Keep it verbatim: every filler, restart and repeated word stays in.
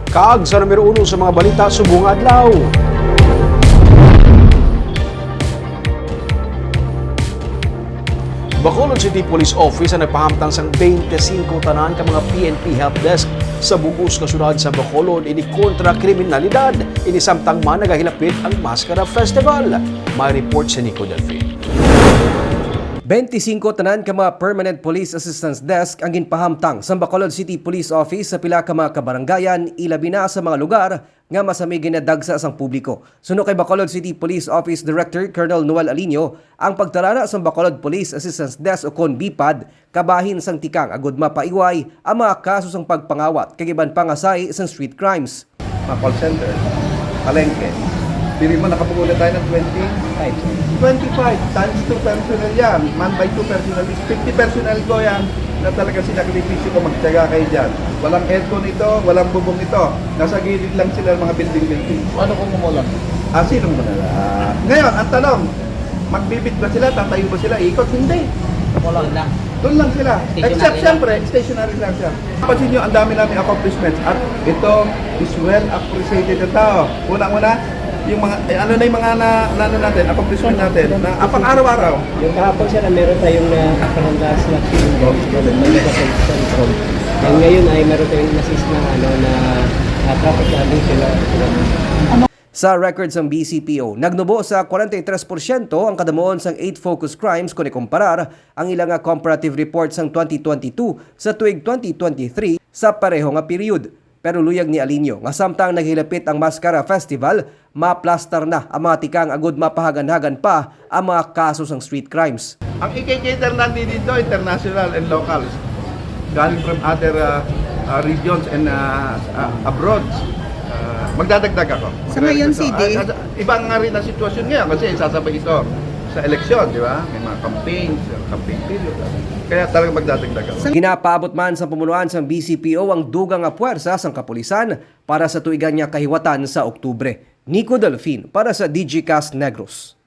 Kag sa numero uno sa mga balita subong nga adlaw. Bacolod City Police Office ang nagpahamtang sang twenty-five tanan ka mga P N P help desk sa bug-os nga syudad sa Bacolod ini kontra kriminalidad. Ini samtang man nagahilapit ang Mascara Festival. May report si Nico Delfin. Twenty-five tanan ka mga Permanent Police Assistance Desk ang ginpahamtang sa Bacolod City Police Office sa pila ka mga kabarangayan, ilabi na sa mga lugar nga masami ginadagsa sang publiko. Suno kay Bacolod City Police Office Director Colonel Noel Alinio, ang pagtarana sang Bacolod Police Assistance Desk o kon BPAD kabahin sang tikang agud mapaiway ang mga kaso sang pagpangawat kag iban pa nga sahi sang street crimes. Mga call center, palengke. Diri mo, nakapugulit tayo ng twenty, twenty-five times two personnel yan. Man by two personnel is fifty personnel ko yan na talaga sinakripisyo ko, magtiyaga kayo dyan. Walang aircon ito, walang bubong ito. Nasa gilid lang sila ng mga building-building. Paano kung umulan? Ah, sinong manala? Ngayon, ang tanong, magbibit ba sila? Tatayo ba sila? Ikot? Hindi. Wala lang. Doon lang sila. Stationary Except, lang. Siyempre, stationary lang siya. Pansin nyo, ang dami namin accomplishments. At ito is well appreciated ng tao. Unang-una, yung mga, eh, ano na yung mga na, na ano natin, accomplishment natin, na ah, pang-araw-araw. Yung kahapon, sir, meron tayong na, parang last na And ngayon ay meron tayong assist na, ano, na, na traffic na sila. Sa record sang B C P O, nagnubo sa forty-three porsyento ang kadamuon sang eight focus crimes kon ikumparar ang ila nga comparative report sang twenty twenty-two sa tuig twenty twenty-three sa pareho nga period. Pero luyag ni Alinio nga samtang naghilapit ang Mascara Festival, maplastar na ang mga tikang agud mapahagan-hagan pa ang mga kaso sang street crimes. Ang ikikater natin dito, international and locals, galing from other, uh, uh, regions and, uh, uh, abroad. Uh, magdadagdag ako. Sa ngayon, Magdadagdag ako. C D? Ah, ah, iba nga rin ang sitwasyon ngayon kasi sasabay ito sa eleksyon, di ba? May mga campaigns, uh, campaign period. Kaya talagang magdadagdag ako. Ginapaabot man sa pamunuan sang B C P O ang dugang nga puwersa sang kapulisan para sa tuigan nga kahiwatan sa Oktubre. Nico Delfin para sa Digicast Negros.